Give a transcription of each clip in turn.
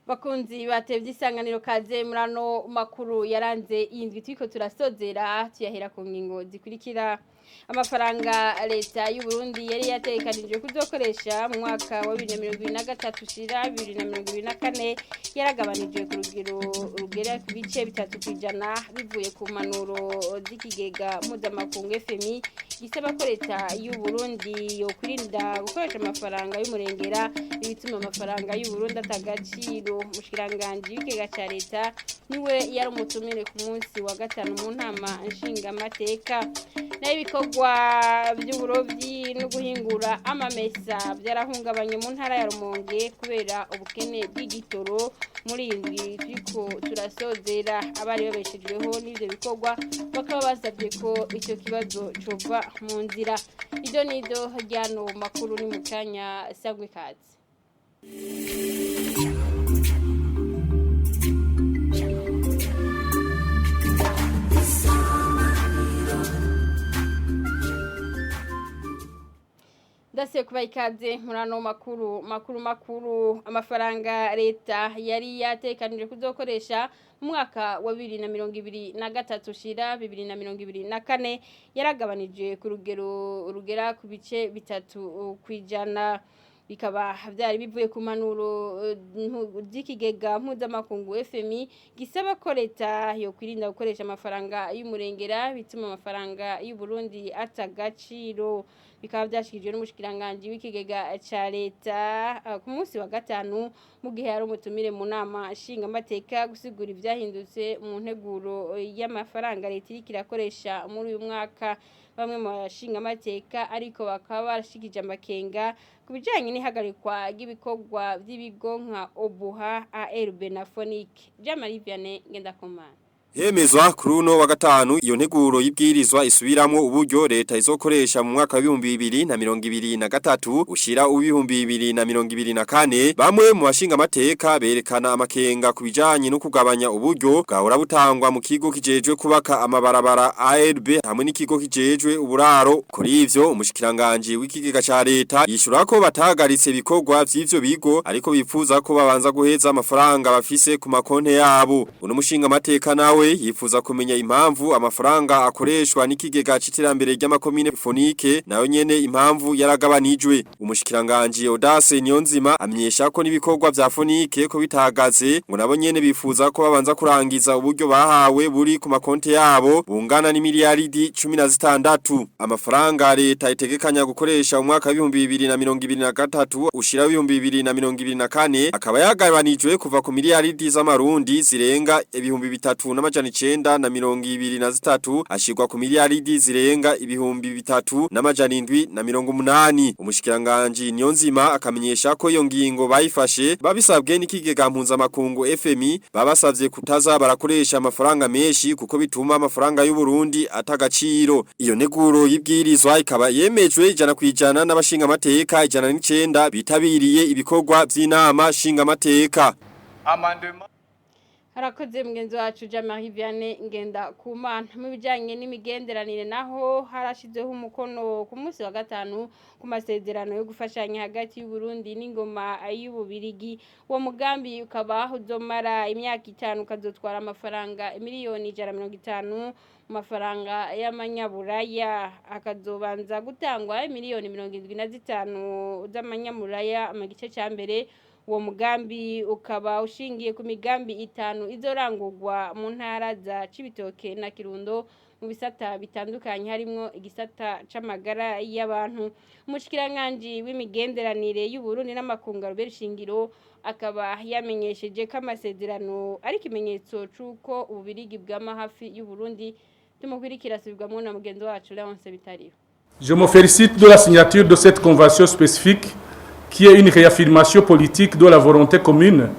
Bakunzi batevye Isanganiro, kaze murano makuru yaranze iyi ndwi turiko turasozera. Tuyahera ku ngingo zikurikira: amafaranga leta y'u Burundi yari yatekanije kuzokoresha mu mwaka wa 2023 ushira 2024 yaragabanijwe ku rugero rugera ku bice 3% bivuye ku mpanuro z'ikigega mpuzamakungu FMI gisaba ko leta y'u Burundi yo kwirinda gukoresha amafaranga y'umurengera, ibituma amafaranga y'u Burundi atagaciro. Umushikiranganji w'ikigega ca leta niwe yari umutumire ku munsi wa gatanu mu nama nshingamateka. Nayo ibikorwa by'uburovyi no guhingura amamesa byarahungabanye mu ntara ya Rumonge kubera ubukene bw'igitoro. Muri iyi ndwi turiko turasozera, abari babeshejweho n'ivyo bikorwa bakaba basabye ko icyo kibazo cova mu nzira. Ibyo n'ibyo ryano makuru ni mu kanya, sangwe kazi. Ndase kuba ikaze muri ano makuru makuru makuru. Amafaranga leta yari yatekanije kuzokoresha mu mwaka wa 2023 ushira 2024 yaragabanije ku rugero rugera ku bice 3%, bikaba byari bivuye ku mpanuro z'ikigega mpuzamakungu FMI gisaba ko leta yo kwirinda gukoresha amafaranga y'umurengera bituma amafaranga y'u Burundi atagaciro. Bikaba byashikirijwe n'umushikiranganji w'ikigega ca leta ku munsi wa gatanu mu gihe yari umutumire mu nama nshingamateka gusigura ivyahindutse mu nteguro y'amafaranga leta iriko irakoresha muri uyu mwaka. Bamwe mu bashingamateka ariko bakaba barashikije amakenga ku bijanye n'ihagarikwa ry'ibikorwa by'ibigo nka Obuha, ARB na Fonic. Jean-Marie Vianney Ngendakumana. Hemezwa kuri uno wa gatanu iyo nteguro y'ibwirizwa isubiramwo uburyo leta izokoresha mu mwaka wa 2023 ushira 2024, bamwe mu bashinga amateka berekana amakenga ku bijanye no kugabanya uburyo bwahora butangwa mu kigo kijejwe kubaka amabarabara ARB hamwe n'ikigo kijejwe uburaro. Kuri ivyo, umushikiranganje w'ikigega ca leta yishura ko batahagaritse ibikorwa vy'ivyo bigo, ariko bifuza ko babanza guheza amafaranga bafise ku makonte yabo. Uno mushinga amateka nawe yifuza kumenya impamvu amafaranga akoreshwa n'ikigega c'iterambere ry'amakomine Fonike nayo nyene impamvu yaragabanijwe. Umushikiranganje Audace Niyonzima amenyesha ko n'ibikorwa vya Fonike ko bitahagaze, ngo nabo nyene bifuza ko babanza kurangiza uburyo bahawe buri ku makonte yabo bungana n'imiliyaridi 16. Amafaranga leta itegekanya gukoresha umwaka wa 2023 ushira 2024 akaba yagabanijwe kuva ku miliyaridi z'amarundi zirenga 3923 ashirwa ku miliyaridi zirenga 3780. Umushikiranganje Niyonzima akamenyesha ko iyo ngingo bayifashe babisabwe n'ikigega mpuzamakungu FMI, babasavye kutaza barakoresha amafaranga menshi kuko bituma amafaranga y'u Burundi atagaciro. Iyo neguro y'ibwirizwa ikaba yemejwe 100% n'abashinga amateka 109 bitabiriye ibikorwa vy'inama shinga amateka. Amendement. Harakoze mugenzi wacu Jean-Marie Vianney Ngenda Kumana. Mu bijanye n'imigenderanire naho, harashizeho umukono ku munsi wa gatanu ku masezerano yo gufashanya hagati y'u Burundi n'ingoma y'Ububirigi. Uwo mugambi ukaba uzomara imyaka 5, ukazotwara amafaranga miliyoni 150 mu mafaranga y'amanyaburaya, akazobanza gutangwa miliyoni 75 z'amanyamuraya mu gice ca mbere. Uwo mugambi ukaba ushingiye ku migambi itanu izorangurwa mu ntara za Cibitoke na Kirundo mu bisata bitandukanye, harimwo igisata c'amagara y'abantu. Umushikiranganji w'imigenderanire y'u Burundi n'amakungu, Albert Shingiro, akaba yamenyesheje ko amasezerano ari ikimenyetso c'uko Ububirigi bwama hafi y'u Burundi. Tumukwirikira, asubirwamwo na mugenzi wacu Leonce Bitariho. Je me félicite de la signature de cette convention spécifique qui est une réaffirmation politique de la volonté commune.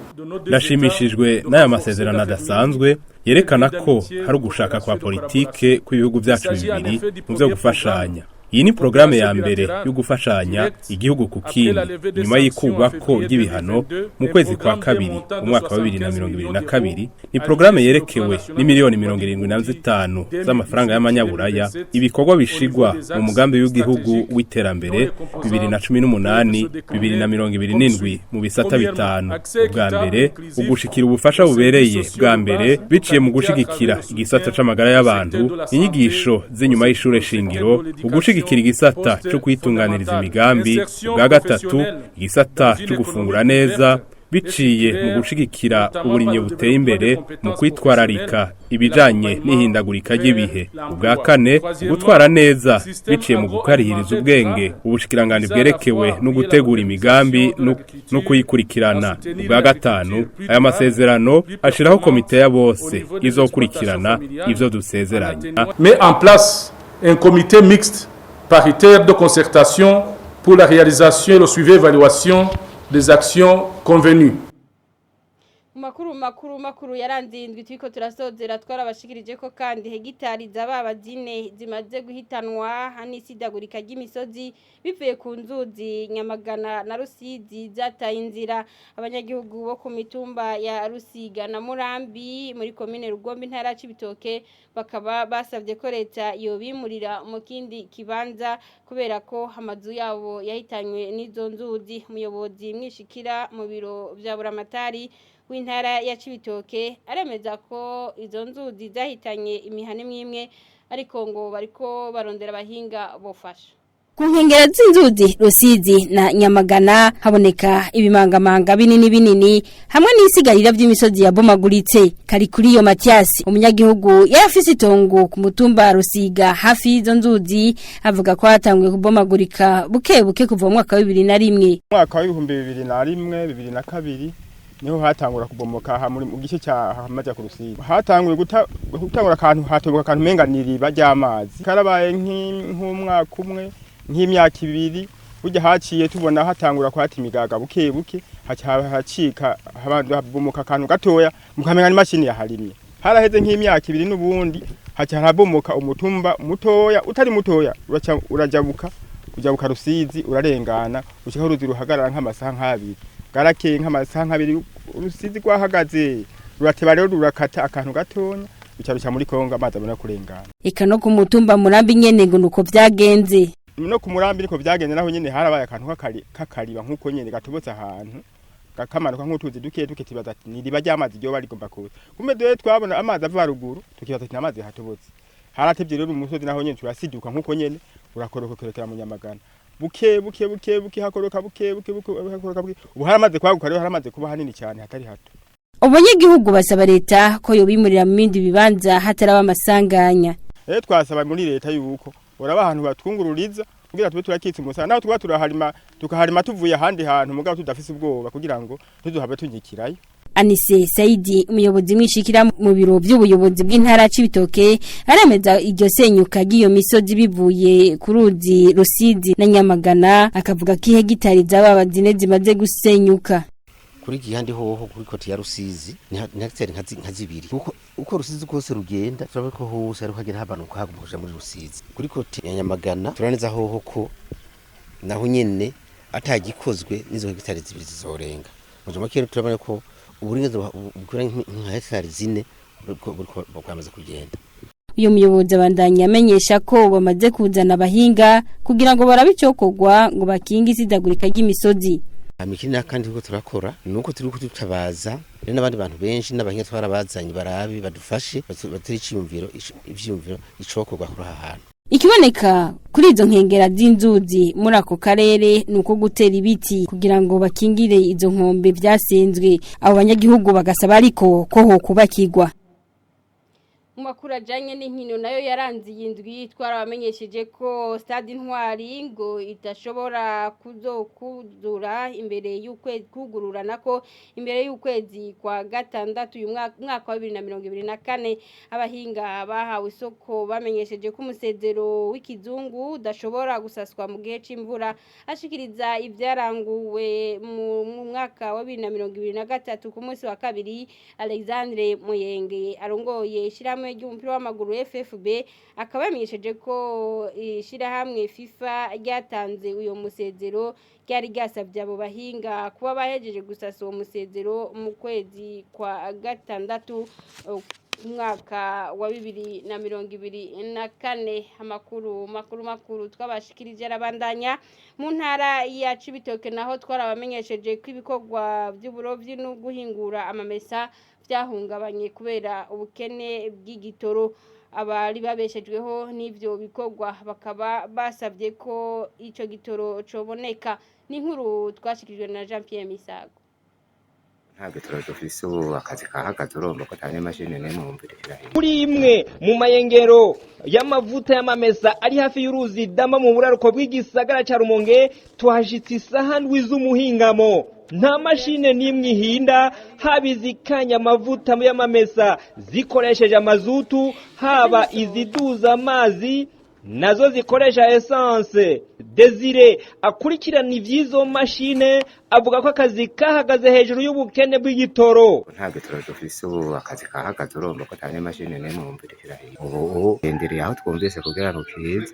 Ndashimishijwe n'aya masezerano adasanzwe yerekana ko hari ugushaka kwa politike kw'ibihugu byacu bibiri mu byo gufashanya. Iyi ni porogaramu ya mbere yo gufashanya igihugu ku kindi nyuma y'ikugwako ry'ibihano mu kwezi kwa kabiri umwaka wa 2022. Ni porogaramu yerekewe n'imiliyoni 75 z'amafaranga y'amanyaburaya, ibikorwa bishigwa mu mugambi w'igihugu w'iterambere 2018 2027 mu bisata bitanu. Ubwa mbere, ugushikira ubufasha bubereye bwa mbere biciye mu gushigikira igisata c'amagara y'abantu, inyigisho z'inyuma y'ishure shingiro, ugushigikira igisata cyo kwitunganiriza imigambi. Ubwa gatatu, igisata cyo gufungura neza biciye mu gushigikira uburimyi buteye imbere mu kwitwararika ibijanye n'ihindagurika ry'ibihe. Ubwa kane, gutwara neza biciye mu gukarihiriza ubwenge ubushikiranganje bwerekewe no gutegura imigambi no kuyikurikirana. Ubwa gatanu, aya masezerano ashiraho komite ya bose izokurikirana ivyo dusezeranye. Met en place un comité mixte paritaire de concertation pour la réalisation et le suivi évaluation des actions convenues. Makuru yaranze indwi turiko turasozera, twarabashikirije ko kandi hegitari z'ababa zine zimaze guhitanwa n'isidagurika ry'imisozi bivuye ku nzuzi Nyamagana na Rusizi zataye inzira. Abanyagihugu bo ku mitumba ya Rusiga na Murambi muri komine Rugombe, intara ya Cibitoke, bakaba basabye ko leta yobimurira mu kindi kibanza kubera ko amazu yabo yahitanywe n'izo nzuzi. Umuyobozi mwishikira mu biro vya Buramatari w'intara ya Cibitoke aremeza ko izo nzuzi zahitanye imihana imwe imwe, ariko ngo bariko barondera abahinga bofasha. Ku nkengera z'inzuzi Rusizi na Nyamagana haboneka ibimangamanga binini binini hamwe n'isigarira by'imisozi yabomaguritse. Kari kuri iyo Mathias, umunyagihugu yarafise itongo ku mutumba Rusiga hafi y'izo nzuzi, avuga ko hatanguye kubomagurika buke buke kuva mu mwaka wa 2001. Mwaka wa 2001, 2002 niho hatangura kubomoka aha muri mu gice cya hamaja ku Rusizi. Hatanguye gutangura akantu hatoboka akantu menga niriba ry'amazi. Karabaye nk'umwaka umwe, nk'imyaka ibiri, burya haciye tubona hatangura kwata imigaga buke buke, haca hacika habomoka akantu gatoya mukamenga n'imashini yaharimye. Haraheze nk'imyaka ibiri n'ubundi haca harabomoka umutumba mutoya, utari mutoya, uraca urajabuka, ujabuka Rusizi urarengana ushika uruzi ruhagarara nk'amasaha nk'abiri. Bwarakeye nk'amasaha nk'abiri Urusizi rwahagaze, rurateba rero rurakata akantu gatonya, bica bica muri Kongo, amazi abona kurengana. Eka no ku mutumba Murambi nyene ngo nuko vyagenze. No ku Murambi niko vyagenze, naho nyene harabaye akantu kakariba nk'uko nyene gatobotse ahantu kakamanuka nk'utuzi duke duke, tubaza ati ni iriba ry'amazi ryoba rigomba kuza. Kumbe dore twabona amazi ava ruguru, tukibaza ati ni amazi hatobotse. Haratevye rero umusozi naho nyene turasiduka nk'uko nyene urakoroka ukerekera mu Nyamagana buke buke buke buke, hakoroka buke buke buke, hakoroka buke. Ubu haramaze kwaguka rero, haramaze kuba hanini cyane hatari hato. Abanyagihugu basaba leta ko yobimurira mu bindi bibanza hataraba amasanganya. Rero twasaba muri leta yuko boraba ahantu batwungururiza kugira tube turakitse umusana, naho tuba turaharima, tukaharima tuvuye ahandi hantu, mugabo tudafise ubwoba kugira ngo ntiduhabe tunyikirayo. Anise Saidi, umuyobozi mwishikira mu biro by'ubuyobozi bw'intara Cibitoke, aremeza iryo senyuka ry'iyo misozi bivuye ku ruzi Rusizi na Nyamagana, akavuga ko ihegitari z'ababa zine zimaze gusenyuka. Kuri gihandi hoho kuri côté ya Rusizi ni hegitari nka zibiri, kuko uko Rusizi rwose rugenda turabona ko hose ariko hagenda habanuka haguma kuja muri Rusizi. Kuri côté ya Nyamagana turaneza hoho ko naho nyene atagikozwe n'izo hegitari zibiri zizorenga. Mu make turabona ko uburinganire bukora nka hegitari zine buriko bwamaze kugenda. Uyu muyobozi abandanya amenyesha ko bamaze kuzana abahinga kugira ngo barabe icokorwa ngo bakinge isidagurika ry'imisozi. Ikindi kandi turiko turakora nuko turiko dutabaza rero n'abandi bantu benshi n'abahinga twarabazanye barabe badufashe, batere iciyumviro ivyiyumviro icokorwa kuri aha hantu. Ikiboneka kuri izo nkengera z'inzuzi muri ako karere ni uko gutera ibiti kugira ngo bakingire izo nkombe vyasenzwe. Abo banyagihugu bagasaba ariko ko hokubakirwa. Mu makuru ajanye n'inkino nayo yaranze iyi ndwi, twarabamenyesheje ko Stade Intwari ngo idashobora kuzokuzura imbere y'ukwezi, kugurura nako imbere y'ukwezi kwa gatandatu uyu mwaka wa 2024. Abahinga bahawe isoko bamenyesheje ko umusezero w'ikizungu udashobora gusaswa mu gihe c'imvura. Ashikiriza ibyaranguwe mu mwaka wa 2023 ku munsi wa kabiri, Alexandre Muyenge arongoye ishirahamwe ishirahamwe ry'umupira w'amaguru FFB, akaba yamenyesheje ko ishirahamwe FIFA ryatanze uyo musezero ryari ryasabye abo bahinga kuba bahejeje gusasa uwo musezero mu kwezi kwa gatandatu umwaka wa 2024. Amakuru makuru makuru twabashikirije arabandanya mu ntara ya Cibitoke, naho twarabamenyesheje ko ibikorwa by'uburovyi no guhingura amamesa byahungabanye kubera ubukene bw'igitoro. Abari babeshejweho n'ivyo bikorwa bakaba basabye ko ico gitoro coboneka. N'inkuru twashikirijwe na Jean Pierre Misago. Nta gitoro dufise ubu, akazi kahagaze, urumva ko ata n'imashini n'imwe wumva iriko irahita. Kuri imwe mu mayengero y'amavuta y'amamesa ari hafi y'uruzi Dama mu buraruko bw'igisagara ca Rumonge, tuhashitse isaha 7 z'umuhingamo. Nta mashine n'imwe ihinda, haba izikanya amavuta y'amamesa zikoresheje amazutu, haba iziduza amazi nazo zikoresha essence. Desire akurikirana ivy'izo mashine avuga ko akazi kahagaze hejuru y'ubukene bw'igitoro. Nta gitoro dufise ubu, akazi kahagaze, urumva ko ata n'imashini n'imwe wumva iriko irahita. Ubu rindiriye aho twumvise kugira ngo kize,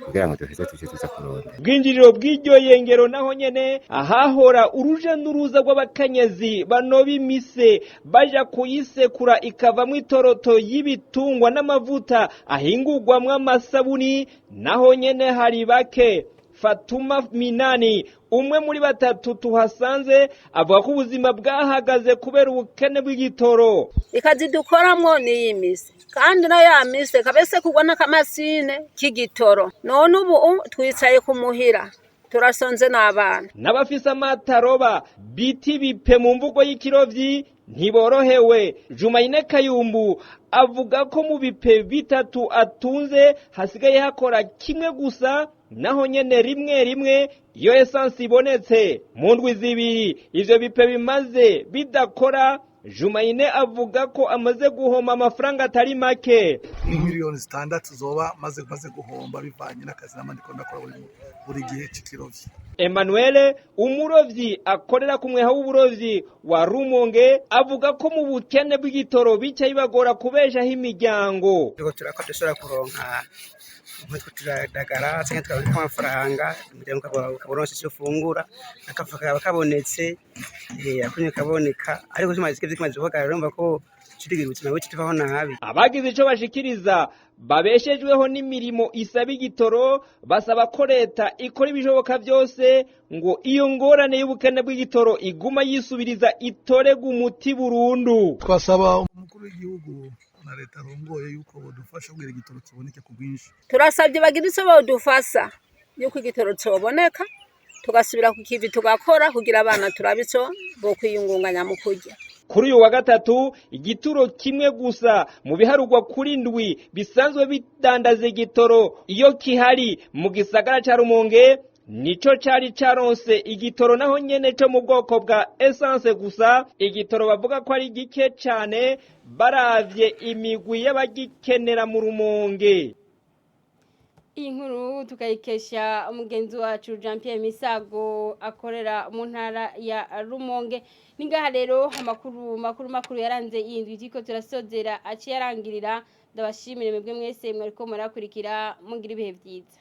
kugira ngo duheze tuje tuza kurondera. Ubwinjiriro bw'iryo yengero naho nyene ahahora uruja n'uruza rw'abakenyezi banoba imise baja kuyisekura ikavamwo itoroto y'ibitungwa n'amavuta ahingurwamwo amasabuni, naho nyene hari bake. Fatuma Minani, umwe muri batatu tuhasanze, avuga ko ubuzima bwahagaze kubera ubukene bw'igitoro. Ikazi dukoramwo niyi mise, kandi na ya mise kabese kugwa n'akamasine k'igitoro. None ubu twicaye ku muhira, turasonze n'abana. N'abafise amataroba biti bipe mu mvugo y'ikirovyi ntiborohewe. Jumayine Kayumbu avuga ko mu bipe bitatu atunze hasigaye hakora kimwe gusa, naho nyene rimwe rimwe iyo essence ibonetse. Mu ndwi 2 ivyo bipe bimaze bidakora, Jumayine avuga ko amaze guhomba amafaranga atari make. Miliyoni 6 zoba maze guhomba bivanye n'akazi n'amandiko ndakora buri gihe c'ikirovyi. Emmanuel, umurovyi akorera ku mweha w'uburovyi wa Rumonge, avuga ko mu bukene bw'igitoro bica bibagora kubeshaho imiryango. Turiko turakora dushobora kuronka nk'utwo turadagara canke tukabona amafaranga, umuryango ukaba uronse ico ufungura, akafu kakaba kabonetse, akunyu kaboneka, ariko kimaze guhagarara urumva ko tugira ubuzima buke, tubaho nabi. Abagize ico bashikiriza babeshejweho n'imirimo isaba igitoro basaba ko leta ikora ibishoboka byose ngo iyo ngorane y'ubukene bw'igitoro iguma yisubiriza itorega umuti burundu. Twasaba umukuru w'igihugu na leta arongoye yuko bodufasha kugira igitoro kiboneke ku bwinshi. Turasabye bagira ico bodufasha yuko igitoro coboneka, tugasubira ku kivi tugakora kugira abana turabe ico bokwiyungunganya mu kurya. Kuri uyu wa gatatu, igituro kimwe gusa mu biharugwa kuri 7 bisanzwe bidandaza igitoro iyo kihari mu gisagara ca Rumonge nico cari caronse igitoro, naho nyene co mu bwoko bwa essence gusa. Igitoro bavuga ko ari gike cane baravye imigwi y'abagikenera mu Rumonge. Iyi nkuru tukayikesha umugenzi wacu Jean Pierre Misago akorera mu ntara ya Rumonge. Ningaha rero amakuru makuru makuru yaranze iyi ndwi turiko turasozera aciye arangirira. Ndabashimire mwebwe mwese mwariko murakurikira, mugira ibihe vyiza.